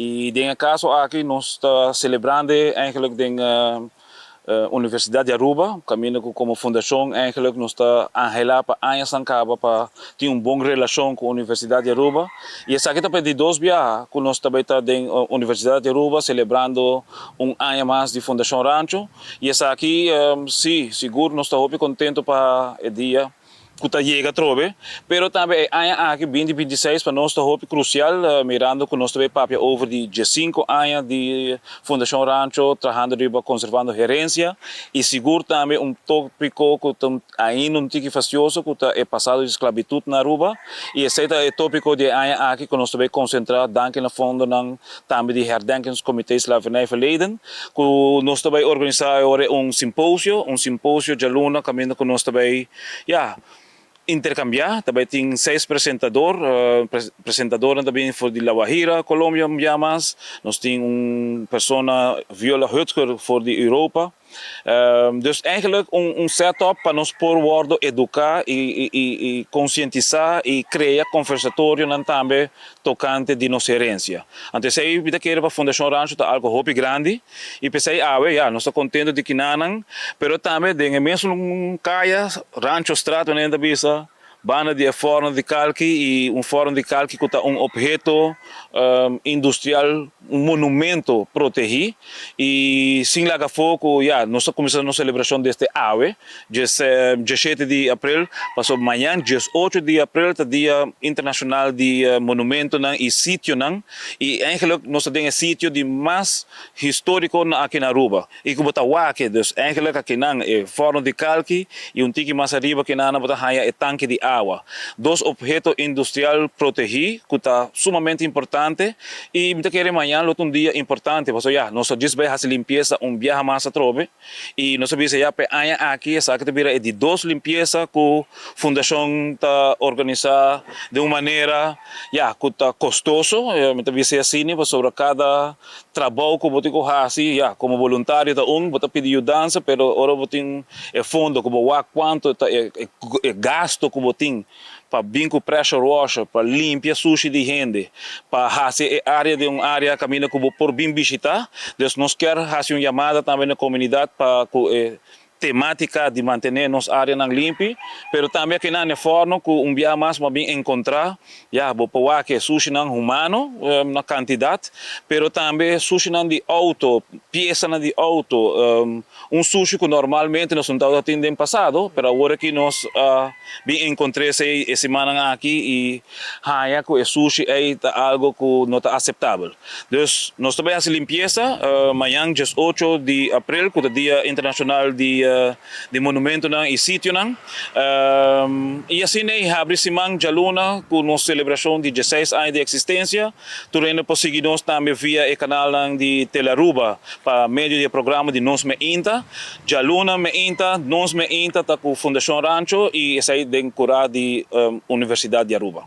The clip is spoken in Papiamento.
Y den e caso aki nos ta celebrando eigenlijk den Universidad di Aruba, caminda cu como fundacion eigenlijk nos ta anhela pa añanan caba pa tin un bon relacion cu Universidad di Aruba. Y esaki ta pa di dos biaha cu nos tambe ta den Universidad di Aruba celebrando un aña mas di Fundacion Rancho. Y esaki, si, sigur nos ta hopi contento pa e dia cu ta yega trobe, pero tambe e aña aki 2026 pa nos ta hopi crucial, mirando cu nos tambe papia over di 5 aña di Fundacion Rancho, trahando riba conservando herencia y sigur tambe un topico cu ainda un tiki fastioso, cu ta e pasado di esclavitud na Aruba, y esey ta e topico di aña aki cu nos tambe concentra danki na fondonan tambe di Herdenkingscomité Slavernijverleden, cu nos tambe organisa un simposio dialuna, caminda cu nos tambe, ja, intercambia. Tambe tin seis presentador tambe for di La Guajira, Colombia, mas. Nos tin un persona, Viola Hutger, for di Europa. Dus eigenlijk un setup pa nos por wordo educa y concientisa y crea conversatorio tambe tocante di nos herencia. Anto, esey mi ta kere pa Fundacion Rancho ta algo hopi grandi y p'esey awe, ja, nos ta contento di akinan, pero tambe den mesun caya, Rancho Straat, unda bisa, banda di forno di calki, y un forno di calki cu ta un obheto industrial, un monumento protegi, y sin laga foco, ja, nos ta cuminsando nos celebracion desde awe, 17 di april, paso mañan, 18 di april, ta Dia Internacional di Monumentonan y Sitionan, y eigenlijk nos tin e sitio di mas historico aki na Aruba. Y cu ta wak, dus eigenlijk akinan e forno di calki y un tiki mas ariba akinan bo ta haya e tanke di awa. Dos obheto industrial protegi, cu ta sumamente importante, y mi ta kere mañan lo un dia importante, paso ja, nos djis bay haci limpiesa un biaha mas atrobe, y nos a bisa ya pe aña aki, esaki ta bira e di dos limpiesa cu fundacion ta organisa di un manera, ja, cu ta costoso, mi ta bisa asina, pasobra cada trabou cu bo tin cu haci, ja, como voluntario ta un, bo ta pidi yudansa, pero ora bo tin e fondo, cu bo wak cuanto ta e gasto cu bo tin pa bin cu pressure washer, pa limpia sushi di hende, pa haci e area di un area caminda cu bo por bin bishita. Dus nos kier haci un yamada tambe na comunidad pa cu tematica di mantene nos areanan limpi, pero tambe aki na forno cu un biaha mas m'a bin encontra, ja, bo por wak sushinan humano na cantidad, pero tambe sushinan di auto, piesanan di auto, un sushi cu normalmente nos no tabata tin den pasado, pero awor cu nos bin encontra e siman aki y haya cu e sushi ey ta algo cu no ta aceptabel. Dus nos tambe ta haci limpiesa mañan 18 di april, cu ta Dia Internacional di Monumentonan y Sitionan. Y asina ey habri siman dialuna cu nos celebracion di 16 aña di existencia. Tur hende por sigui nos tambe via e canal di Telearuba pa medio di programa di Nos Mainta. Dialuna Mainta, Nos Mainta ta cu Fundacion Rancho y esey den cura di Universidad di Aruba.